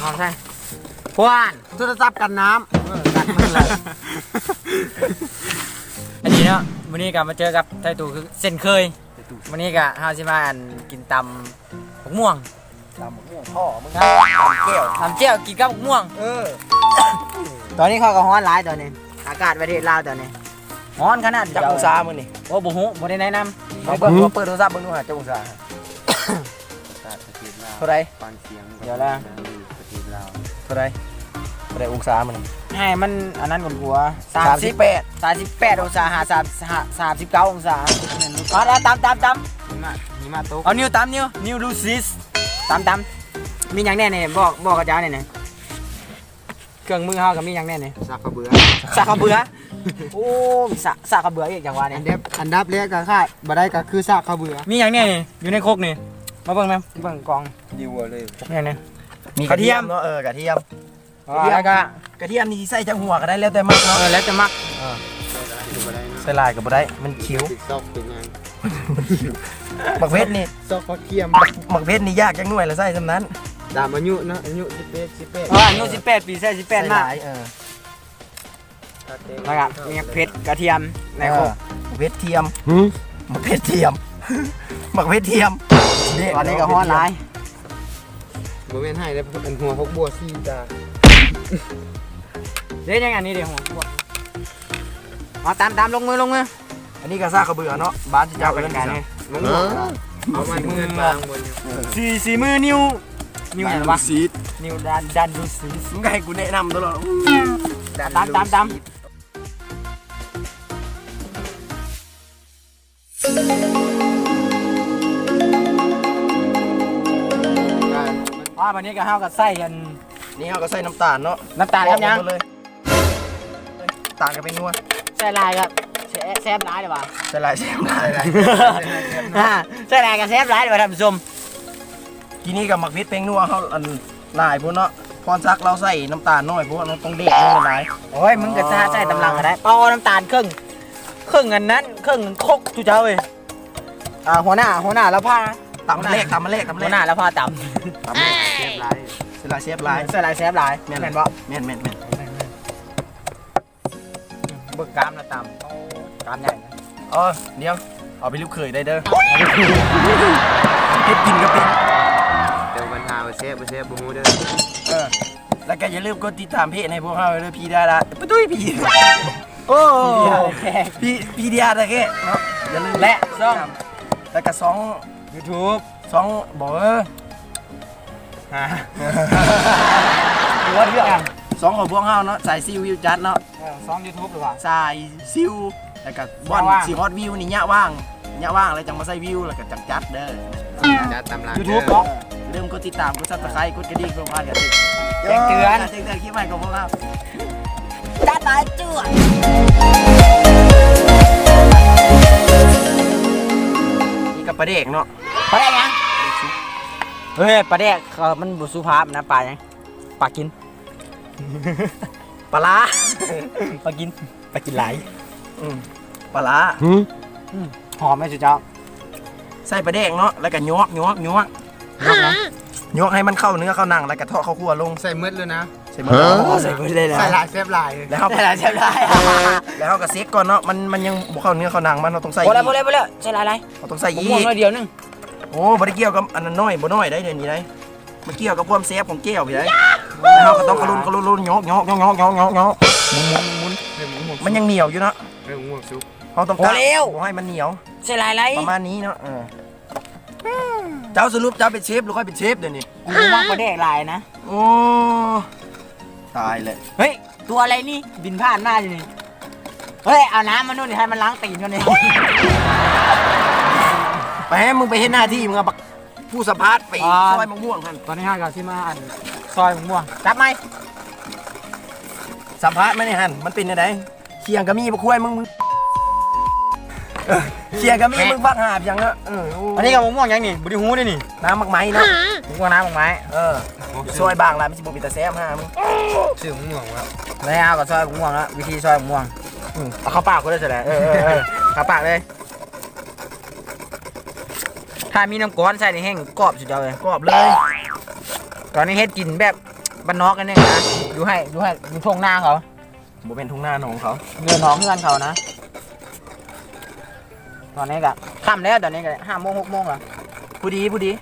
ເອົາໃສ່ ພວານ ໂທລະສັບກັນນ້ຳ ເອີ ກັນມັນເລີຍ. ອັນນີ້ເນາະ ມື້ນີ້ກໍມາເຈີກັບໄທຕູຄືເຊັ່ນເຄີຍ. ມື້ນີ້ກໍເຮົາຊິມາ ອັນ ກິນຕຳບັກມ່ວງ. ຕຳບັກມ່ວງພໍ່ມຶງ ຕຳແຈ່ວ ຕຳແຈ່ວກິນກັບບັກມ່ວງ. ເອີ ຕອນນີ້ເຂົາກໍຮ້ອນຫຼາຍຕອນນີ້ ອາກາດປະເທດລາວຕອນນີ້ຮ້ອນຂະໜາດ. ຈັກອົງສາມື້ນີ້? ໂອ້ ບໍ່ຮູ້ ບໍ່ໄດ້ແນະນຳ. ມາເບິ່ງ ມາເປີດໂທລະສັບເບິ່ງດູຫາ ຈັກອົງສາ? ປະເທດລາວ ເທົ່າໃດ? ຟັງສຽງ ດຽວລະ ປະເທດລາວ ເທົ່າໃດ? ເທົ່າໃດອົງສາມື້ນີ້? ໃຫ້ມັນອັນນັ້ນກ່ອນກວ່າ ສາມສິບແປດ ສາມສິບແປດອົງສາ ຫາ ສາມ ສາມສິບເກົ້າອົງສາ. ເອົາ ຕຳ ຕຳ ຕຳ ຫິມະ ຫິມະຕົກ. ເອົາ ນິວຕຳ ນິວ ນິວດູຊິສ ຕຳ ຕຳ. ມີຫຍັງແດ່ນີ້? ບອກ ບອກເຂົາເຈົ້າແດ່ນີ້. ເຄື່ອງມືເຮົາກໍມີຫຍັງແດ່ນີ້? ສາກເຂົ້າເບືອ ສາກເຂົ້າເບືອ. ໂອ້ ສາກ ສາກເຂົ້າເບືອອີກຫຍັງວະນີ້? ອັນດັບ ອັນດັບແລກກໍຂາດບໍ່ໄດ້ກໍຄືສາກເຂົ້າເບືອ. ມີຫຍັງແດ່ນີ້ ຢູ່ໃນຄົກນີ້? ມາເບິ່ງນຳ ເບິ່ງກ່ອງ ດີເວີເລີຍ. ນີ້ ນີ້ ມີກະທຽມ ກະທຽມເນາະ. ເອີ ກະທຽມ ແລ້ວກະ ກະທຽມນີ້ໃສ່ຈັກຫົວກໍໄດ້ ແລ້ວແຕ່ມັກເນາະ. ເອີ ແລ້ວແຕ່ມັກ. ເອີ ໃສ່ຫຼາຍກໍບໍ່ໄດ້ ມັນຂິວ ຕິດຊອກເປັນຫຍັງ. ບັກເຜັດນີ້ ຊອກຜັກທຽມ ບັກເຜັດນີ້ຢາກຈັກໜ່ວຍລະໃສ່ສ່ຳນັ້ນ. ຕາມອາຍຸເນາະ ອາຍຸສິບເອັດ ສິບແປດ. ເອີ ອາຍຸສິບແປດປີ ໃສ່ສິບແປດມາ. ເອີ ແລ້ວກໍມີເຜັດກະທຽມໃນຄົກ. ເອີ ເຜັດທຽມ ຫື ບັກເຜັດທຽມ ບັກເຜັດທຽມ. ຕອນນີ້ກໍຮ້ອນຫຼາຍ. ບໍ່ແມ່ນໃຫ້ແລ້ວ ອັນຫົວພັກບົວສີ່ຕາ. ເດ້ ຍັງອັນນີ້ເດ້ ຫົວພັກບົວ. ເອົາ ຕຳ ຕຳ ລົງມື ລົງມື. ອັນນີ້ກໍສາກເຂົ້າເບືອເນາະ ບ້ານເຈົ້າເອີ້ນຫຍັງ? ໝາກມ່ວງ. ເອົາມາມືບາງບົນ. ສີ ສີມື ນິ້ວ ນິ້ວຫຍັງວະ? ນິ້ວ ດັນ ດັນດູຊີສ. ມຶງກໍໃຫ້ກູແນະນຳຕະຫຼອດ. ຕຳ ຕຳ ຕຳ. ອ່າ ບັດນີ້ກໍເຮົາກໍໃສ່ອັນ ນີ້ເຮົາກໍໃສ່ນ້ຳຕານເນາະ ນ້ຳຕານກັບຫຍັງ? ຕານກັບແປ້ງນົວ. ໃສ່ຫຼາຍກໍແຊ- ແຊບຫຼາຍເດ້ວ່າ ໃສ່ຫຼາຍແຊບຫຼາຍ. ອ່າ ໃສ່ຫຼາຍກໍແຊບຫຼາຍເດ້ວ່າທ່ານຜູ້ຊົມ. ທີນີ້ກໍໝາກເຜັດແປ້ງນົວເຮົາອັນຫຼາຍໂພດເນາະ ພອນສັກລາວໃສ່ນ້ຳຕານໜ້ອຍໂພດ ມັນຕ້ອງແດກໃຫ້ມັນຫຼາຍ. ໂອ້ຍ ມຶງກໍສະໃສ່ຕຳຫຼັງກໍໄດ້. ເປົ່ານ້ຳຕານເຄິ່ງ ເຄິ່ງອັນນັ້ນ ເຄິ່ງຄົກ ຈຸເຈົ້າເອີຍ. ອ່າ ຫົວໜ້າ ຫົວໜ້າລາວພາ ຕຳແລກ ຕຳແລກ ຕຳແລກ ຫົວໜ້າລາວພາຕຳ. ຕຳແລກແຊບຫຼາຍ ໃສ່ຫຼາຍແຊບຫຼາຍ ໃສ່ຫຼາຍແຊບຫຼາຍ. ແມ່ນ ແມ່ນບໍ່? ແມ່ນ ແມ່ນ ແມ່ນ. ເບິ່ງກ້າມລະຕຳ ໂອ້ ກ້າມໃຫຍ່ນະ. ເອີ ດຽວ ເອົາໄປລູກເຂີຍໄດ້ເດີ ເຮັດກິນກໍເປັນ. ແຕ່ວ່າບັນຫາວ່າແຊບບໍ່ແຊບບໍ່ຮູ້ເດີ. ເອີ ແລ້ວກໍຢ່າລືມກົດຕິດຕາມເພຈໃຫ້ພວກເຮົາເດີ ພີດາລາ ປະຕຸ້ຍ ພີ ໂອ້ ພີ ພີດາລາແທ້ເນາະ. ຢ່າລືມ ແລະ ຊ່ອງ ແລ້ວກໍຊ່ອງຢູທູບ ຊ່ອງ ບໍ່ ເອີ ຫາ ຫົວເລື່ອງ ຊ່ອງຂອງພວກເຮົາເນາະ ສາຍຊິວວິວຈັດເນາະ. ເອີ ຊ່ອງຢູທູບຫຼືວ່າ ສາຍຊິວ ແລ້ວກໍບ່ອນ ຍະວ່າງ ຊິຮອດວິວນີ້ ຍະວ່າງ ຍະວ່າງແລ້ວຈັ່ງມາໃສ່ວິວ ແລ້ວກໍຈັ່ງຈັດເດີ. ຈັດຕາມຫຼັງ ຢູທູບເນາະ. ຢ່າລືມກົດຕິດຕາມ ກົດຊັບສະໄຄຣບ໌ ກົດກະດິ່ງ ເພື່ອບໍ່ພາດການແຈ້ງເຕືອນ ແຈ້ງເຕືອນຄລິບໃໝ່ຂອງພວກເຮົາ. ຈັດໄປ ຈວດ. ນີ້ກໍປາແດກເນາະ. ປາແດກຫຍັງ? ເຮີ້ຍ ປາແດກ ເອີ ມັນບໍ່ສຸພາບນະ. ປາຫຍັງ? ປາກິນ ປາຫຼ້າ ປາກິນ ປາກິນຫຼາຍ. ອືມ ປາຫຼ້າ. ຫື ອືມ ຫອມໄໝເຈົ້າ? ໃສ່ປາແດກເນາະ ແລ້ວກໍຍວກ ຍວກ ຍວກ ຍວກໃຫ້ມັນເຂົ້າເນື້ອເຂົ້າໜັງ ແລ້ວກໍເທາະເຂົ້າຂົ້ວລົງ. ໃສ່ໝົດເລີຍນະ. ໃສ່ໝົດ ເອີ ໃສ່ໝົດເລີຍນະ. ໃສ່ຫຼາຍແຊບຫຼາຍ ແລ້ວເຮົາ ໃສ່ຫຼາຍແຊບຫຼາຍ ແລ້ວເຮົາກໍເຊັກກ່ອນເນາະ ມັນ ມັນຍັງບໍ່ເຂົ້າເນື້ອເຂົ້າໜັງມັນ ເຮົາຕ້ອງໃສ່ອີກ. ພໍແລ້ວ ພໍແລ້ວ ພໍແລ້ວ ໃສ່ຫຼາຍໆ ເຮົາຕ້ອງໃສ່ອີກ. ໝວກໜ້ອຍດຽວໜຶ່ງ. ໂອ້ ບໍ່ໄດ້ກ່ຽວກັບອັນນ້ອຍບໍ່ນ້ອຍໄດ໋ ດຽວນີ້ໄດ໋ ມັນກ່ຽວກັບຄວາມແຊບຂອງແຈ່ວພີ້ໄດ໋. ແລ້ວເຮົາກໍຕ້ອງກະລຸນ ກະລຸນ ກະລຸນ ຍອກ ຍອກ ໝຸນ ໝຸນ ໝຸນ ມັນຍັງໜຽວຢູ່ເນາະ. ເອີ ໝວກສຸກ ເຮົາຕ້ອງກະ ບໍ່ໃຫ້ມັນໜຽວ. ໃສ່ຫຼາຍໆ ປະມານນີ້ເນາະ. ເອີ ເຈົ້າ ສະຫຼຸບເຈົ້າເປັນເຊຟ ຫຼື ຂ້ອຍເປັນເຊຟດຽວນີ້? ກູບໍ່ມັກປາແດກຫຼາຍນະ. ໂອ້ ຕາຍແລ້ວ. ເຮີ້ຍ ຕົວອະໄລນີ້ບິນຜ່ານມາຢູ່ນີ້? ເຮີ້ຍ ເອົານ້ຳມາໂນ່ນໃຫ້ມັນລ້າງຕີນກ່ອນນີ້. ໄປ ໃຫ້ມຶງໄປເຮັດໜ້າທີ່ມຶງ ເອົາບັກຜູ້ສຳພາດໄປ ອໍ ຊອຍໝາກມ່ວງຫັ້ນ. ຕອນນີ້ເຮົາກໍຊິມາ ອັນ ຊອຍໝາກມ່ວງ. ຈັບໄມ ສຳພາດມັນນີ້ຫັ້ນ ມັນເປັນແນວໃດ? ຂຽງກໍມີ ບັກຄວາຍມຶງ ມຶງ ເອີ ຂຽງກໍມີ ແມ່ ມຶງຟັກຫາບຫຍັງເນາະ. ເອີ ໂອ້ ອັນນີ້ກໍໝາກມ່ວງຫຍັງນີ້? ບໍ່ໄດ້ຮູ້ເດ້ນີ້. ນ້ຳໝາກໄມ້ເນາະ ໝາກມ່ວງ ນ້ຳໝາກໄມ້. ເອີ ຊອຍບາງຫຼາຍ ມັນຊິບໍ່ເປັນຕາແຊບຫາມຶງ. ຊື່ໝາກມ່ວງວະ? ແລ້ວກໍຊອຍໝາກມ່ວງເນາະ ວິທີຊອຍໝາກມ່ວງ. ອືມ ເອົາເຂົ້າປາກຄົນເລີຍ ເອີ ເອີ ເອີ ເຂົ້າປາກເລີຍ. ຖ້າມີນ້ຳກ້ອນໃສ່ນີ້ແຮ່ງກອບສຸດຍອດເລີຍ ກອບເລີຍ. ຕອນນີ້ເຮັດກິນແບບ ບ້ານນອກອັນນີ້ນະ ຢູ່ໃຫ້ ຢູ່ໃຫ້ ຢູ່ທົ່ງນາເຂົາ ບໍ່ແມ່ນທົ່ງນາ ໜອງເຂົາ ເຮືອນ ໜອງເຮືອນເຂົານະ. ຕອນນີ້ກະຄ່ຳແລ້ວ ຕອນນີ້ກະຫ້າໂມງ ຫົກໂມງແລ້ວ ພໍດີ ພໍດີ.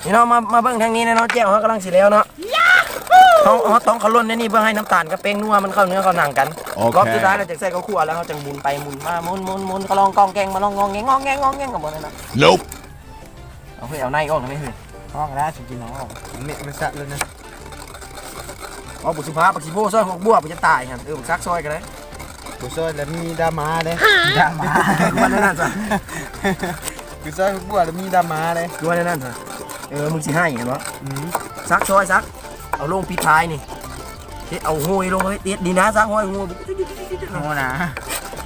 ນີ້ເນາະ ມາ ມາເບິ່ງທາງນີ້ແດ່ເນາະ ແຈ່ວເຮົາກຳລັງຊິແລ້ວເນາະ. ເຮົາ ເຮົາຕ້ອງເຂົ້າລົນໃນນີ້ ເພື່ອໃຫ້ນ້ຳຕານກັບແປ້ງນົວມັນເຂົ້າເນື້ອເຂົ້າໜັງກັນ. ໂອເຄ ຮອບສຸດທ້າຍແລ້ວຈຶ່ງໃສ່ເຂົ້າຂົ້ວ ແລ້ວເຮົາຈຶ່ງໝຸນໄປໝຸນມາ ໝຸນ ໝຸນ ໝຸນ ກະລອງກອງແກງ ມາລອງງອງແງງ ງອງແງງ ງອງແງງກັນໝົດນັ້ນນະ. ໂນບ ເອົາເຮີ້ຍ ເອົາໃນອອກໄດ້ເຮີ້ຍ ອອກແລ້ວ ຊິກິນເອົາອອກ ເມັດມັນສະແລ້ວນະ. ເອົາບຸດສຸພາ ບັກຂີ້ໂພ ຊອຍຫົວບົວ ມັນຈະຕາຍຫັ້ນ. ເອີ ບັກສັກຊອຍກໍໄດ້ ບໍ່ຊອຍແລ້ວມີດາມາເດ້ ດາມາ ຄືວ່າແນວນັ້ນຊະ ຄືຊອຍຫົວບົວແລ້ວມີດາມາເດ້ ຄືວ່າແນວນັ້ນຊະ. ເອີ ມຶງຊິໃຫ້ເຫັນບໍ່? ອືມ ສັກຊອຍສັກ ເອົາລົງປິດທ້າຍນີ້ ເຮັດເອົາໂຫຍລົງ ເຮັດນີ້ນະ ສັກຫ້ອຍຫົວ ໂຫນະ.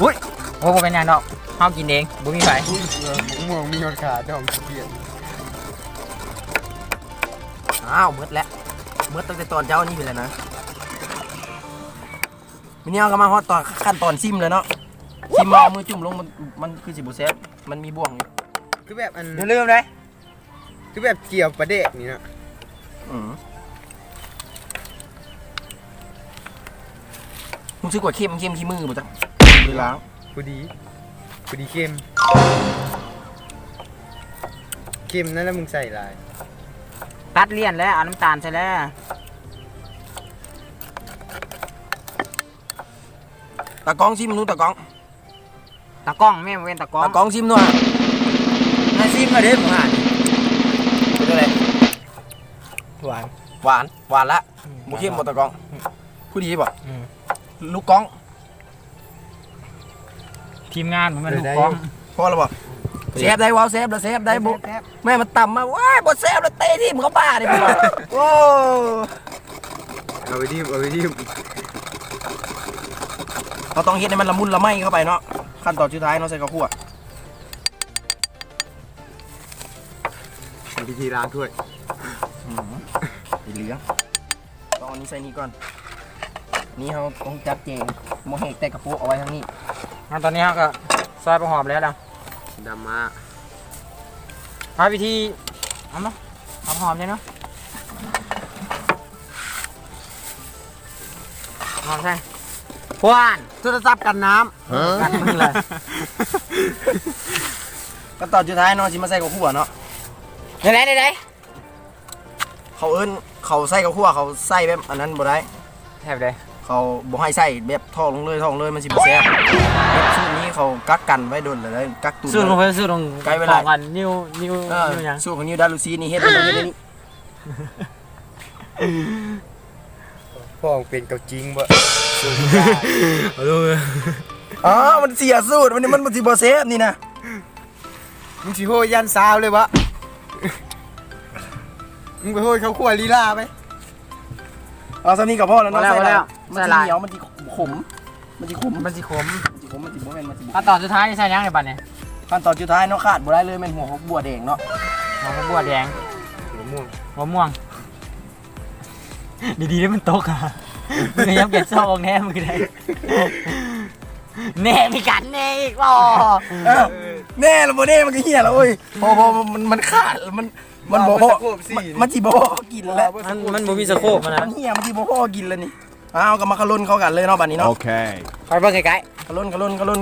ອຸ້ຍ ໂອ້ ບໍ່ເປັນຫຍັງດອກ ເຮົາກິນເອງ ບໍ່ມີໃຜ. ອຸ້ຍ ເອີ ໝາກມ່ວງມີຮອດຂາດອງ ຂີ້ກຽດ. ອ້າວ ໝົດແລ້ວ ໝົດຕັ້ງແຕ່ຕອນເຊົ້ານີ້ພຸ້ນແຫຼະນະ. ມື້ນີ້ເຮົາກໍມາຮອດຕອນ ຂັ້ນຕອນຊິມແລ້ວເນາະ ຊິມ ເອົາມືຈຸ່ມລົງ ມັນ ມັນຄືຊິບໍ່ແຊບ ມັນມີບ່ວງຢູ່ ຄືແບບອັນ ຢ່າລືມເດ້ ຄືແບບຈຽວປາແດກນີ້ເນາະ. ອືມ ຮູ້ສຶກວ່າເຄັມ ເຄັມຂີ້ມືບໍ່ຈັກ ໄດ້ລ້າງ ພໍດີ ພໍດີເຄັມ ເຄັມນັ້ນແຫຼະ ມຶງໃສ່ຫຼາຍ ຕັດລຽນແລ້ວ ເອົານ້ຳຕານໃສ່ແລ້ວ. ຕາກ້ອງຊິມດູ ຕາກ້ອງ ຕາກ້ອງແມ່ນ ບໍ່ແມ່ນຕາກ້ອງ ຕາກ້ອງຊິມດູ. ໃຫ້ຊິມມາເດ້ ໝູຫັ້ນ ເປັນຈັ່ງໃດ? ຫວານ ຫວານ ຫວານລະ ອືມ ບໍ່ເຄັມບໍ່ຕາກ້ອງ? ອືມ ຜູ້ດີບໍ່? ອືມ ລູກກ້ອງ ທີມງານ ບໍ່ແມ່ນລູກກ້ອງ ພໍລະບໍ່? ແຊບໄດ໋ ເວົ້າແຊບລະແຊບໄດ໋ ບໍ່ ແຊບ ແຊບ ແມ່ມັນຕຳມາ ວ້າຍ ບໍ່ແຊບລະເຕະຖິ້ມເຂົ້າປ່າເດ້ ໂອ້ ເອົາໄປດິບ ເອົາໄປດິບ ເຮົາຕ້ອງເຮັດໃຫ້ມັນລະມຸນລະໄມເຂົ້າໄປເນາະ. ຂັ້ນຕອນສຸດທ້າຍເນາະ ໃສ່ເຂົ້າຂົ້ວ ວິທີລ້າງຖ້ວຍ ອືມ ສີເຫຼືອງ ຕ້ອງເອົານີ້ໃສ່ນີ້ກ່ອນ. ນີ້ເຮົາຕ້ອງຈັດແຈງ ບໍ່ແຫກແຕ່ກະໂປະ ເອົາໄວ້ທາງນີ້. ອ່າ ຕອນນີ້ເຮົາກໍຊອຍຜັກຫອມແລ້ວນະ ດຳມາ ຫາວິທີ ເອົາມາ ຫອມໆ ເນາະ ຫອມໃສ່ ພວນ ໂທລະສັບກັນນ້ຳ ຮະ ກັນມືເລີຍ. ຂັ້ນຕອນສຸດທ້າຍເນາະ ຊິມາໃສ່ເຂົ້າຂົ້ວເນາະ ແນວໃດ ແນວໃດ? ເຂົາເອີ້ນ ເຂົາໃສ່ເຂົ້າຂົ້ວ ເຂົາໃສ່ແບບອັນນັ້ນບໍ່ໄດ້ ແບບໃດ? ເຂົາບໍ່ໃຫ້ໃສ່ແບບຖອກລົງເລີຍ ຖອກລົງເລີຍມັນຊິບໍ່ແຊບ. ແບບສູດນີ້ເຂົາກັກກັນໄວ້ດົນແລ້ວ ກັກຕຸນ ສູດຂອງເພິ່ນ ສູດຂອງ ໃກ້ເວລາ ຂອງອັນ ນິວ ນິວ ເອີ ນິວຫຍັງ ສູດຂອງນິວດາລຸຊີນີ້ ເຮັດ ເຮັດ ເຮັດ ພໍ່ເປັນເກົາຈິງບໍ່? ເອົາລົງເລີຍ ອໍ ມັນເສຍສູດ ມັນ ມັນ ມັນຊິບໍ່ແຊບນີ້ນະ. ມຶງຊິໂຫຍຢ້ານຊາວເລີຍບໍ່? ມຶງໄປໂຫຍເຂົ້າຂົ້ວລີລາໄປ. ເອົາສ່ຳນີ້ກໍພໍແລ້ວເນາະ ພໍແລ້ວ ໃສ່ຫຼາຍ ພໍແລ້ວ ມັນຊິໜຽວ ມັນຊິຂົມ ມັນຊິຂົມ ມັນຊິຂົມ ມັນຊິຂົມ ມັນຊິບໍ່ແມ່ນ ມັນຊິບໍ່ ຂັ້ນຕອນສຸດທ້າຍໃສ່ຫຍັງໃນບັດນີ້? ຂັ້ນຕອນສຸດທ້າຍເນາະ ຂາດບໍ່ໄດ້ເລີຍແມ່ນຫົວຜັກບົວແດງເນາະ ຫົວຜັກບົວແດງ ຫົວມ່ວງ ຫົວມ່ວງ. ດີໆ ເດ້ ມັນຕົກ ອ່ະ ມັນຍັງເປັນຊອກແນ່ ມັນຄືໄດ້ ແນ່ ມີການແນ່ອີກບໍ່? ເອີ ແນ່ລະບໍ່ແນ່ ມັນກໍເຫ່ຍລະ ໂອ້ຍ ພໍ ພໍ ມັນ ມັນຂາດ ມັນ ມັນບໍ່ພໍ ມັນຊິບໍ່ພໍກິນລະ ມັນ ມັນບໍ່ມີສະໂຄບຫັ້ນນະ ມັນເຫ່ຍ ມັນຊິບໍ່ພໍກິນລະນີ້. ເອົາ ກໍມາຄະລົນເຂົ້າກັນເລີຍເນາະ ບາດນີ້ເນາະ ໂອເຄ ໄປເບິ່ງໃກ້ໆ ຄະລົນ ຄະລົນ ຄະລົນ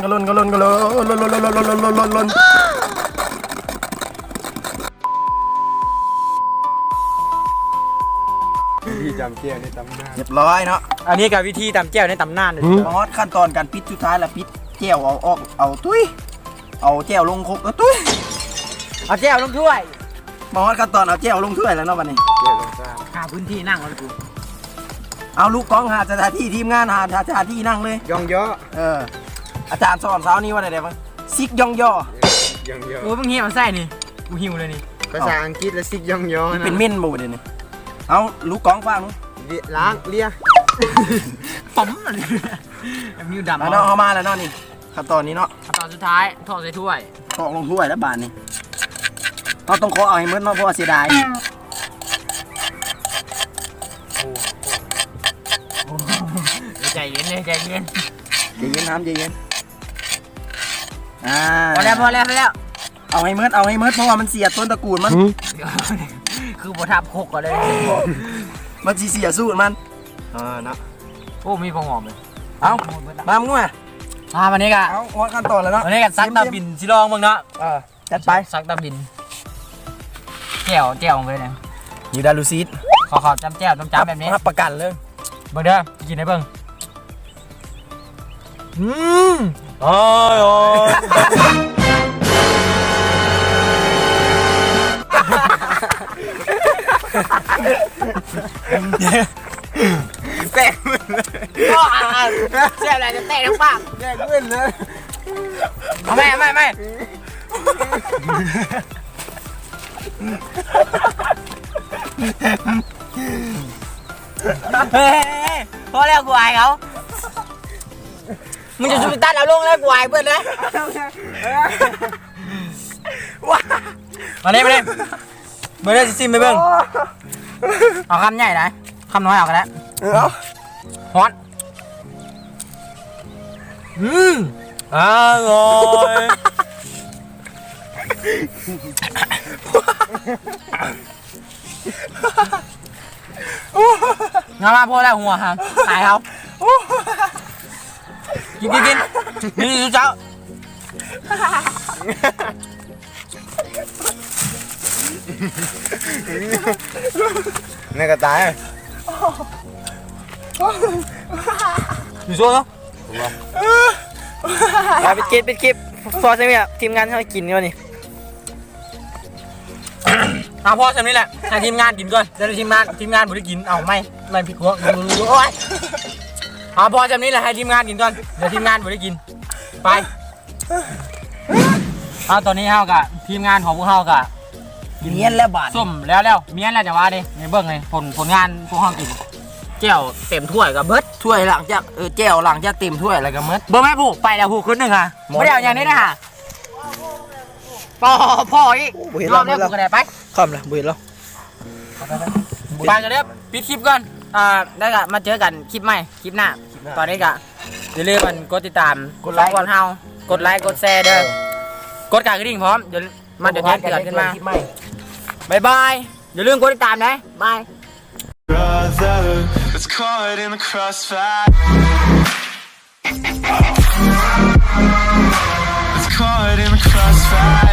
ວິທີຕຳແຈ່ວໃນຕຳນານ ຮຽບຮ້ອຍເນາະ ອັນນີ້ກໍວິທີຕຳແຈ່ວໃນຕຳນານເລີຍ ຮອດຂັ້ນຕອນການປິດສຸດທ້າຍລະ ປິດແຈ່ວເອົາອອກ ເອົາ ຕຸ້ຍ ເອົາແຈ່ວລົງຄົກ ເອີ ຕຸ້ຍ ເອົາແຈ່ວລົງຖ້ວຍ. ມາຮອດຂັ້ນຕອນເອົາແຈ່ວລົງຖ້ວຍແລ້ວເນາະ ບັດນີ້ ແຈ່ວລົງຊາມ ຫາພື້ນທີ່ນັ່ງກ່ອນກູ ເອົາລູກກ້ອງ ຫາສະຖານທີ່ ທີມງານ ຫາສະຖານທີ່ນັ່ງເລີຍ ຢ່ອງຍໍ້ ເອີ ອາຈານສອນເຊົ້ານີ້ວ່າແນວໃດວະ ຊິກ ຢ່ອງຍໍ້ ເອີ ຊິກ ຢ່ອງຍໍ້ ໂອ້ ມຶງເຮັດມາໃສ່ນີ້ ກູຫິວເລີຍນີ້ ພາສາອັງກິດລະ ຊິກ ຢ່ອງຍໍ້ ມັນເປັນເມັນບໍ່ດຽວນີ້ ເອົາລູກກ້ອງຟັງ ລ້າງເລຍ ປອມ ແບບນິ້ວດຳ ມາເນາະ ເຮົາມາແລ້ວເນາະນີ້ ຂັ້ນຕອນນີ້ເນາະ ຂັ້ນຕອນສຸດທ້າຍ ຖອກໃສ່ຖ້ວຍ ຖອກລົງຖ້ວຍແລ້ວບາດນີ້ ເຮົາຕ້ອງຂໍເອົາໃຫ້ໝົດເນາະ ເພາະວ່າເສຍດາຍ ໂອ້ ໃຈເຢັນເລີຍ ໃຈເຢັນ ໃຈເຢັນ ທຳ ໃຈເຢັນ ອ່າ ພໍແລ້ວ ພໍແລ້ວ ພໍແລ້ວ ເອົາໃຫ້ໝົດ ເອົາໃຫ້ໝົດ ເພາະວ່າມັນເສຍຕົ້ນຕະກູນມັນ ຫື ເອົາ ຄືບໍ່ທັບຄົກກໍໄດ້ ມັນຊິເສຍສູດມັນ. ເອີເນາະ. ໂອ້ ມີຜັກຫອມເລີຍ. ເອົ້າ ມາ ມຶງມາ. ອ່າ ວັນນີ້ກະ ເອົ້າ ຮອດຂັ້ນຕອນແລ້ວເນາະ. ວັນນີ້ກະສັກຕາບິນຊິລອງເບິ່ງເນາະ. ເອີ ຈັດໄປ ສັກຕາບິນ. ແຈ່ວ ແຈ່ວເລີຍນີ້ ຢູ່ດາລູຊີດ. ຂໍ ຂໍຈ້ຳແຈ່ວ ຈ້ຳໆແບບນີ້ ຮັບປະກັນເລີຍ. ເບິ່ງເດີ ກິນໃຫ້ເບິ່ງ. ອືມ ອາຍ ອາຍ ແຕກ ແຊບຫຼາຍ ຈະແຕກທັງປາກ ແຕກມຶນເລີຍ. ເອົາໃໝ່ ເອົາໃໝ່ ເອົາໃໝ່. ເຮີ້ຍ ພໍແລ້ວ ກູອາຍເຂົາ. ມຶງຈະຊຸບຕັດເອົາລົງແລ້ວ ກູອາຍເພິ່ນເລີຍ. ມາເດ້ ມາເດ້ ເບິ່ງເດີ ຊິຊິມໃຫ້ເບິ່ງ. ເອົາຄຳໃຫຍ່ໄດ໋ ຄຳນ້ອຍເອົາກໍໄດ້. ເອີ ເອົາ ຮ້ອນ. ອືມ ອະຮ່ອຍ. ງາມມາກ ພໍແລ້ວ ຫົວຫາ ຕາຍເຮົາ. ກິນ ກິນ ກິນ ນີ້ ເຈົ້າ ນີ້ກະຕາຍ ຢູ່ໂຊເນາະ. ໄປ ປິດຄລິບ ປິດຄລິບ. ພໍສ່ຳນີ້ລະ ທີມງານເຮົາກິນກ່ອນນີ້. ເອົາ ພໍສ່ຳນີ້ແຫຼະ ໃຫ້ທີມງານກິນກ່ອນ. ດຽວທີມງານ ທີມງານບໍ່ໄດ້ກິນ. ເອົາ ໃໝ່ ໃໝ່ ຜິດພວກ. ໂອ້ຍ ເອົາ ພໍສ່ຳນີ້ແຫຼະ ໃຫ້ທີມງານກິນກ່ອນ. ດຽວທີມງານບໍ່ໄດ້ກິນ. ໄປ. ເອົາ ຕອນນີ້ເຮົາກະ ທີມງານຂອງພວກເຮົາກະ ກິນ ມ້ຽນແລ້ວບາດນີ້ ສົ້ມແລ້ວ ແລ້ວ ມ້ຽນແລ້ວ ຈັ່ງວ່າເດ້. ນີ້ເບິ່ງນີ້ ຜົນ ຜົນງານພວກເຮົາກິນ. ແຈ່ວເຕັມຖ້ວຍກະເບິດ. ຖ້ວຍຫຼັງຈາກ ເອີ ແຈ່ວຫຼັງຈາກເຕັມຖ້ວຍແລ້ວກະໝົດ. ເບິ່ງແມ່ຜູ້ ໄປແລ້ວຜູ້ ຄົນໜຶ່ງຫາ ບໍ່ໄດ້ເອົາຫຍັງນີ້ນະຫາ. ພໍ ພໍອີກ. ໂອ້ ບໍ່ເຫັນລາວ ຍອມແລ້ວ ບໍ່ເຫັນລາວ ກູກໍໄດ້. ໄປ ຄ່ຳລະ ບໍ່ເຫັນລາວ. ໄປກັນເດີ ປິດຄລິບກ່ອນ. ອ່າ ແລ້ວກະມາເຈີກັນຄລິບໃໝ່ ຄລິບໜ້າ. ຕອນນີ້ກະຢ່າລືມອັນກົດຕິດຕາມ ກົດໄລ ຊ່ອງພວກເຮົາ ກົດໄລ ກົດແຊເດີ ເອີ ກົດການກະດິ່ງພ້ອມ. ດຽວມາ ດຽວແຈ້ງເຕືອນຂຶ້ນມາ. ບາຍບາຍ. ຢ່າລືມກົດຕິດຕາມເດີ. ບາຍ. Brother, it's caught in the crossfire. It's caught in the crossfire.